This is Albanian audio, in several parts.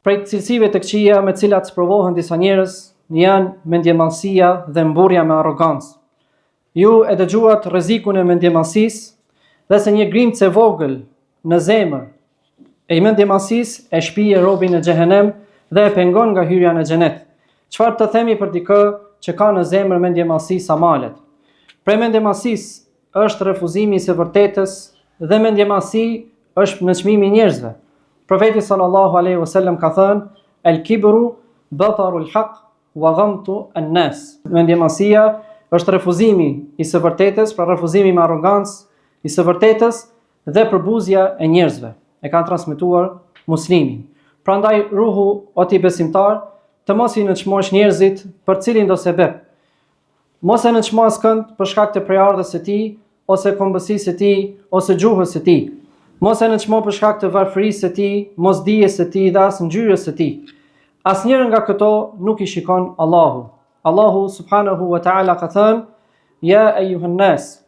Prej cilësive të këqija me të cilat sprovohen disa njerëz janë mendjemadhësia dhe mburrja me arrogancë. Ju e dëgjuat rrezikun e mendjemadhësisë dhe se një grimcë e vogël në zemër e mendjemadhësisë e shpie robin në xhehenem dhe e pengon nga hyrja në xhenet. Çfarë të themi për dikë që ka në zemër mendjemadhësi sa malet? Prej mendjemadhësisë është refuzimi i së vërtetës dhe mendjemadhësi është nënçmimi i njerëzve. Profeti sallallahu alaihi wasallam ka thënë: "El kibru batarul haq wa ghamtu an-nas." Mendjemadhësia është refuzimi i së vërtetës, pra refuzimi me arrogancë i së vërtetës dhe përbuzja e njerëzve. E kanë transmetuar Muslimi. Prandaj ruhu o ti besimtar, të mos i nënçmosh njerëzit për cilindo sebep. Mos e nënçmo askënd për shkak të prejardhjes së tij, ose kombësisë së tij, ose gjuhës së tij. Mos e nënçmo për shkak të varfërisë së tij, mosdijes së tij dhe as ngjyrës së tij. Asnjërën nga këto nuk i shikon Allahu. Allahu subhanahu wa taala ka thënë: Ja ejuhan nas,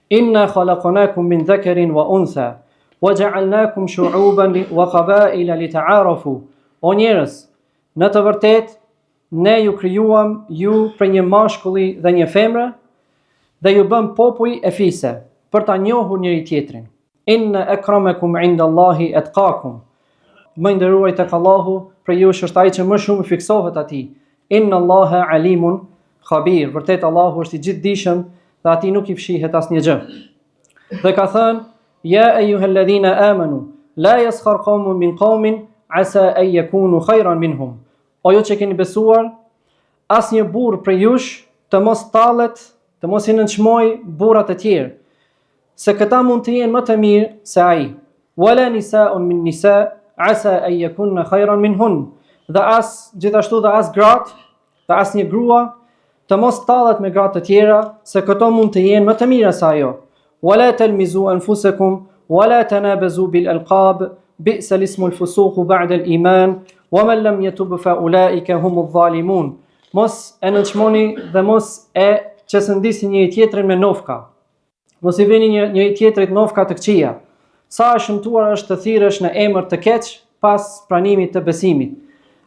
inna khalaqnakum min dhakarin wa untha, wa ja'alnakum shu'uban wa qabaila lita'arafu. O njerëz, në të vërtetë Ne ju krijuam ju prej një mashkulli dhe një femre dhe ju bëmë popuj e fise për ta njohur njëri-tjetrin. Inna akramakum inda Allahi atqakum. Më i nderuari tek Allahu prej jush është ai që më shumë i frikësohet atij. Inna Allaha alimun khabir. Vërtet Allahu është i gjithëdijshëm dhe atij nuk i fshihet asnjë gjë. Dhe ka thënë: Ja ejuhalladhina amanu, la yaskhar qaumun min qaumin asa an yakunu khayran minhum. O ju që keni besuar, asnjë burrë prej jush të mos tallet, të mos i nënçmojë burrat e tjerë, se këta mund të jenë më të mirë se ai. Wala nisaun min nisa asa an yakunna khayran minhun. Dhe as gjithashtu dhe as gratë, dhe asnjë grua të mos tallet me gra të tjera, se këto mund të jenë më të mira se ajo. Wala talmizu anfusakum wala tanabazu bil alqab bi'sa al-ismu al-fusuq ba'da al-iman wa man lam yatub fa ulaika hum adh-dhalimun. Mos e nënçmoni dhe mos e qesëndisni njëri tjetrin me nofka. Mos i vini një njëri tjetrit nofka të këqija. Sa e shëmtuar është të thirresh në emër të keq pas pranimit të besimit.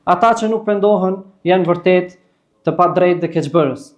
Ata që nuk pendohen janë vërtet të padrejtë dhe keqbërës.